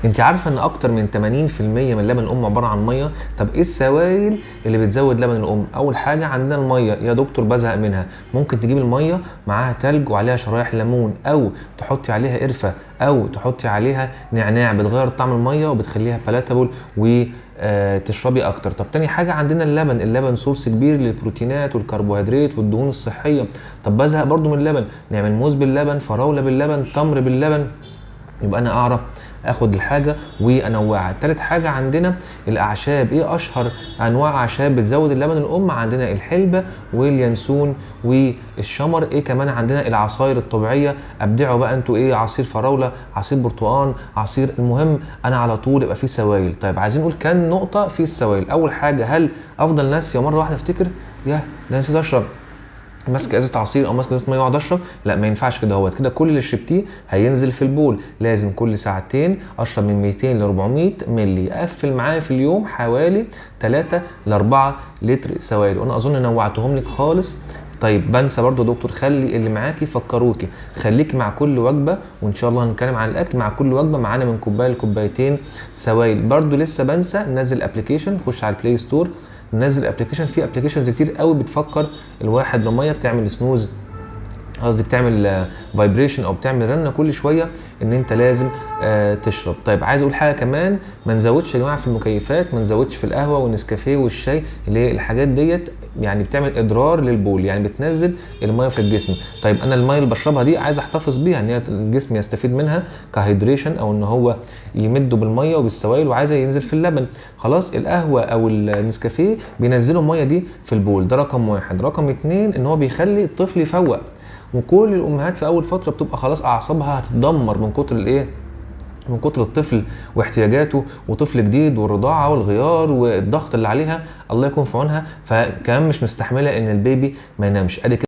انت عارفه ان اكتر من 80% من لبن الام عبارة عن ميه؟ طب ايه السوائل اللي بتزود لبن الام؟ اول حاجة عندنا الميه. يا دكتور بزهق منها. ممكن تجيب المية معاها تلج وعليها شرايح ليمون، او تحطي عليها قرفه، او تحطي عليها نعناع، بتغير طعم المية وبتخليها palatable وتشربي اكتر. طب تاني حاجة عندنا اللبن. اللبن source كبير للبروتينات والكربوهيدرات والدهون الصحية. طب بزهق برضو من اللبن، نعمل موز باللبن، فراوله باللبن، تمر باللبن، يبقى انا اعرف اخد الحاجة وانوعها. تالت حاجة عندنا الاعشاب. ايه اشهر انواع اعشاب بتزود اللبن الام؟ عندنا الحلبة واليانسون والشمر. ايه كمان؟ عندنا العصاير الطبيعية. ابدعوا بقى انتوا، ايه عصير فراوله، عصير برتقان، عصير، المهم انا على طول يبقى فيه سوائل. طيب عايزين نقول كام نقطة في السوائل. اول حاجة، هل افضل ناسيه مرة واحدة افتكر يا ده نسيت اشرب، ماسك ازازة عصير او ماسك ازازة مية واقعد اشرب؟ لا، ما ينفعش كده. هوت كده كل اللي شربتيه هينزل في البول. لازم كل ساعتين اشرب من 200 ل 400 مللي، اقفل معايا في اليوم حوالي 3 ل 4 لتر سوائل، وانا اظن نوعتهم لك خالص. طيب بنسى برضو يا دكتور، خلي اللي معاكي يفكروكي، خليكي مع كل وجبة، وان شاء الله هنتكلم عن الاكل، مع كل وجبة معانا من كوباية لكوبايتين سوائل. برضو لسه بنسى، نزل application، خش على ال Play Store نزل application، في applications كتير قوي بتفكر الواحد بميه، بتعمل snooze، قصدي بتعمل vibration او بتعمل رنه كل شوية ان انت لازم تشرب. طيب عايز اقول حاجة كمان، ما نزودش يا جماعة في المكيفات، ما نزودش في القهوة والنسكافيه والشاي، اللي الحاجات ديت يعني بتعمل ادرار للبول، يعني بتنزل المية في الجسم. طيب انا المية اللي بشربها دي عايز احتفظ بيها ان هي الجسم يستفيد منها ك hydration، او ان هو يمده بالمية وبالسوائل، وعايزه ينزل في اللبن. خلاص القهوة او النسكافيه بينزلوا المية دي في البول، ده رقم واحد. رقم اتنين ان هو بيخلي الطفل يفوق، وكل الامهات في اول فترة بتبقى خلاص اعصابها هتتدمر من كتر الايه، من كتر الطفل واحتياجاته، وطفل جديد والرضاعه والغيار والضغط اللي عليها، الله يكون في عونها، فكمان مش مستحمله ان ال baby ما ينامش. ادي كده.